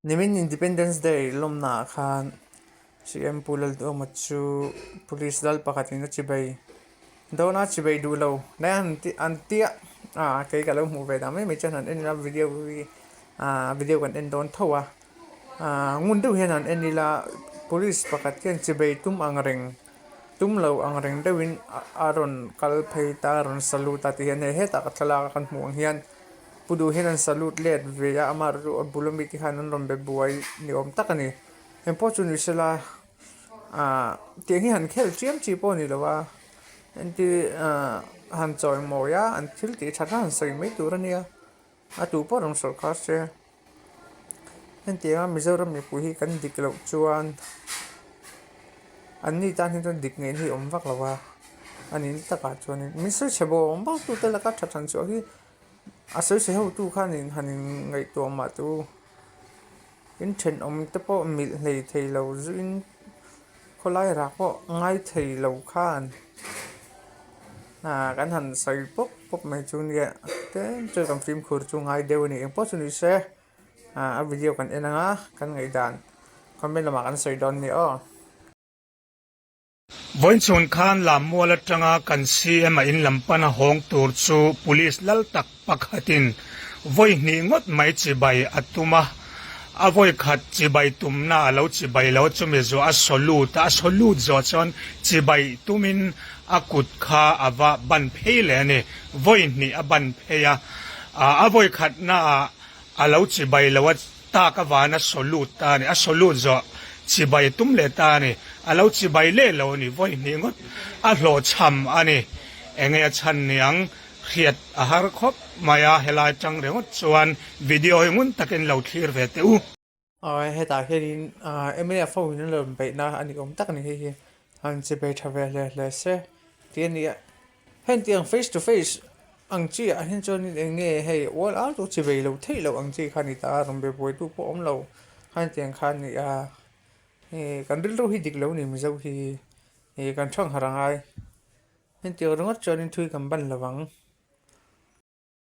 Nimin Independence Day lawmnaah khan CM Pu Lalduhawma chu Police lal pakhatin a chibai dawn a, chibai duh lo lai an ti an tia a, kei ka lo hmuh ve dah mai mai chuan han en ila video hi ah video kan en dawn tho a, ah ngun deuh hian han en ila Police pakhat hian chibai tum ang reng tum lo ang reng deuhin a rawn kal phei ta a rawn salute a ti hian hei hetah ka thlalak a kan hmuh ang hian. Pu duh hian an salute let ve a, amah erawh chu a bul ami te khan an rawn be buai ni awm tak a ni. Eng pawh chu ni sela ah tiang hi han khel chiam chi pawh a ni lo a, entir ah han chawi mawi a an thil tih that a han sawi mai tur a nia, a tu pawh rawn sawrkar se. Hetianga Mizoram mipui hi kan dik loh chuan an ni tan hi chuan dik ngei hi a awm vak lo a, a nih takah chuanin min sawi chhe bawm bawm tute laka tha than chhuah hi a sawi chhe hotu khanin han inngaihtuah mah tu in thenawm te pawh milh hlei thei lo zuiin khawlai rah pawh ngai thei lo khan. Kan han sawi pawp pawp mai chu nia tlem chu kan fimkhur chu ngai deuh a ni engpawh chu ni se a video kan en ang a kan ngaihdan comment lamah kan sawi dawn a ni aw. Vawiinchhun khan Lammual atanga kan CM a in lam pana hawng tur chu Police lal tak pakhatin vawi hnih ngawt mai chibai a tum a, a vawi khat chibai tumna a lo chibai lo chumi zawh a salute a, a salute zawh chuan chibai tumin a kut kha a va ban phei leh a ni, vawi hnih a ban phei a, a vawi khatnaah a lo chibai lo a tak avana salute ta a ni, a salute zawh chibai tum leh ta a ni, a lo chibai leh lo a ni, vawi hnih ngawt a hlawhchham a ni, enge a chhan niang? Hriat a har khawp mai a, helai tang ringawt chuan video hi ngun takin lo thlir ve teh u. Awi hetah hianin mnf ho in an lo inbeihna a ni awm tak a ni hei hi an che bei tha ve hle hle se tih a ni a, hentiang face to face ang chi ah hian chuanin eng nge hei ual au chu chi bei lo theih loh ang chi kha a ni ta a, rawn be buaitu pawh awm lo hetiang kha a ni a, kan rilru hi dik lo a ni mizo hi kan thangharh a ngai. Hetiang ringawt chuanin thui kan ban lovang.